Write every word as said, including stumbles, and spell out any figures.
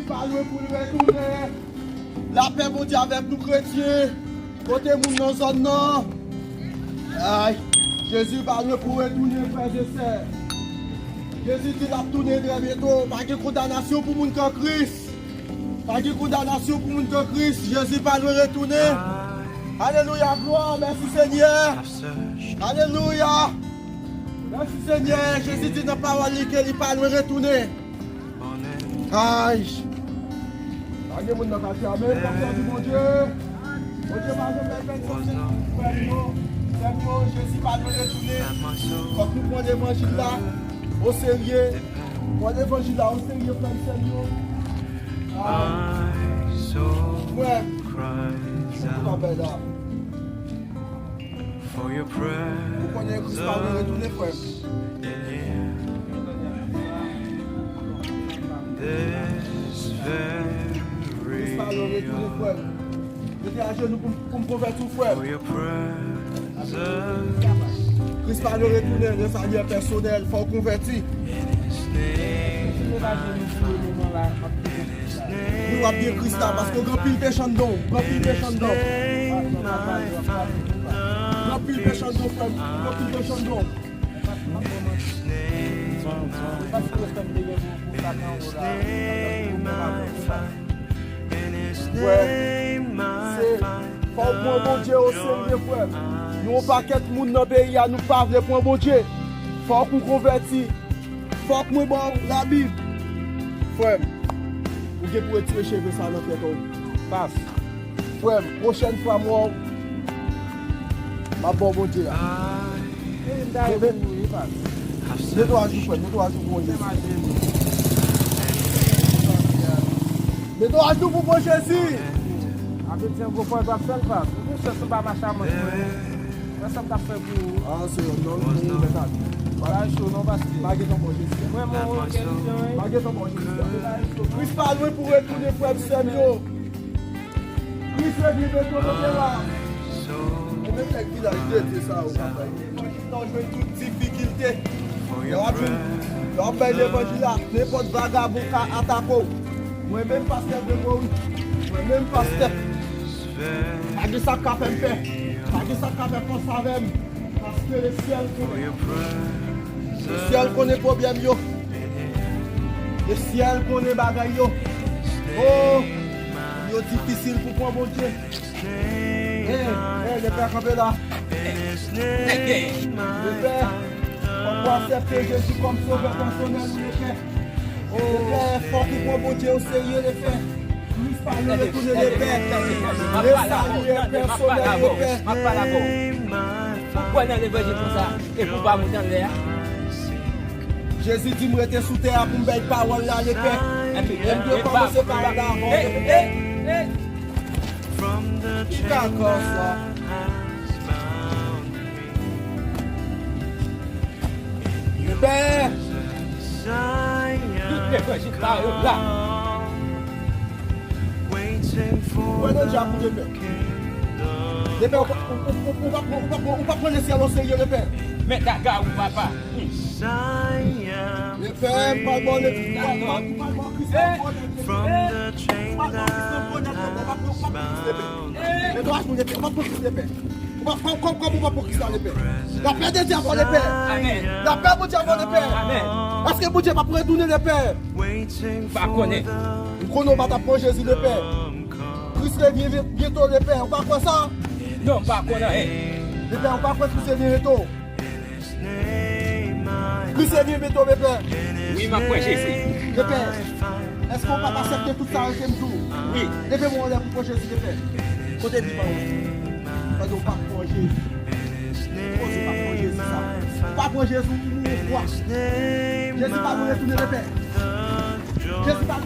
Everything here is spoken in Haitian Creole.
Pa lwen pou l retounen. Lapè Bondye avèk nou, kretyen. Kote moun nan zòn nan? Ay, Jezi pa lwen pou retounen, frè e sè. Jezi di l ap tounen trè byento. Pa gen kondanasyon pou moun k an Kris. Pa gen kondanasyon pou moun k an Kris. Jezi pa lwen retounen. Alelouya, glwa, mèsi Senyè. Alelouya. Mèsi Senyè. Jezi di nan pawòl li ke li pa lwen retounen. Ay. Pa gen moun nan katye a, men, k ap sèvi Bondye. Bondye pa janm bay pèsonn frè m yo, sè m yo, Jezi pa lwen retounen. Fòk nou pran levanjil la oserye. Pran levanjil la oserye, frè m, sè m yo. Ay. Frè m, sa w ap bay la? Ou konnen Kris pa lwen retounen, frè m. Kris pa lwen retounen, frè m. Mete ajenou pou m, pou m konvèti w, frè m. Kris pa lwen retounen, le salut est personnel, fò w konvèti. Wi, w ap gen Kris la, paske w gen anpil peche anndan w, w gen anpil peche anndan w. W gen anpil peche anndan w, frè m, w gen anpil peche anndan w. Frè, se, fò w pran Bondye oserye, frè m. Nou yon pakèt moun nan peyi a, nou pa vle pran Bondye. Fòk ou konvèti. Fòk mwen ba w Labib. Frè m, ou gen pou retire cheve sa nan tèt ou. Pas. Frè m, pwochèn fwa m wè w, m ap ba w Bondye a. Mete, mete w ajou, frè m, mete w ajou pou Bondye. Mete w ajou pou Bondye. Ape di yon gwo pwen w ap fè l, pas. Ou gen chans ou pa mache a manch mwen. Mwen sa m t ap fè pou ou. Ah, se yon nonm, ou mèt ap. Bagay cho non, paske pa gen tan bon Jezi. Mwen, mwen, mwen, gen jan, wi. Pa gen tan bon Jezi. Kris pa lwen pou retounen, frè m, sè m yo. Kris revyen bento mete la. E men nèg vilaj de Dye sa yo ka bay. Nan jwenn tout difikilte. Yo ap jwenn, yo ap bay levanjil la. Nenpòt vagabon ka atake w. Mwen menm pastè Gregory. Mwen menm pastè. Pa gen sa k ka fè m pè. Pa gen sa k ka fè fòs avè m. Paske lesyèl konnen. Lesyèl konnen pwoblèm yo. Lesyèl konnen bagay yo. Oh, yo difisil pou pran Bondye. Hey, hey, lepè kanpe la. Lepè, fòk ou aksepte Jezi kòm sovè pèsonèl ou, lepè. Lepè, fòk ou pran Bondye oserye, lepè. Kris pa lwen retounen, lepè. Le salut est personnel, lepè. M ap pale avè w. Ou kwè nan levanjil konsa, epi w pa moute anlè a? Jezi di m rete sou tè a pou m bay pawòl la, lepè. E m dwe kòmanse pawòl la avè w, lepè. Ki kakòs sa? Lepè! Tout levanjil pa yo la. Wè nan djab ou, lepè. Lepè, ou pa, ou, ou, ou, ou pa pran, ou pa pran lesyèl oserye, lepè. Men gaga ou, papa. Lepè, m pral ba w lepè. Ou pral ba w Kris nan bonèt, lepè. Ou pral ba w Kris nan bonèt, lepè. Ou pa pran, ou pa pran Kris, lepè. Men dwa nou, lepè, ou pa pran Kris, lepè. Ou pa, kòm, kòm, kòm ou pa pran Kris la, lepè. Lapè de Dye avè w, lepè. Amèn. Lapè Bondye avè w, lepè. Amèn. Èske Bondye p ap retounen, lepè? M pa konnen. M konnen w pa t ap pran Jezi, lepè. Kris revyen byen-, byento, lepè. Ou pa kwè sa? Non, m pa kwè nan anyen. Lepè, ou pa kwè Kris revyen byento? Kris revyen byento, lepè. Wi, m ap pran Jezi. Lepè, èske ou p ap aksepte tout sa yo ke m di w? Wi. Leve men w anlè pou pran Jezi, lepè. Kote Bib la? Pandan w pa pran Jezi. Kote w pa pran Jezi sa? Ou pa pran Jezi, ou mouri kwa. Jezi pa dwe retounen, lepè. Jezi pa.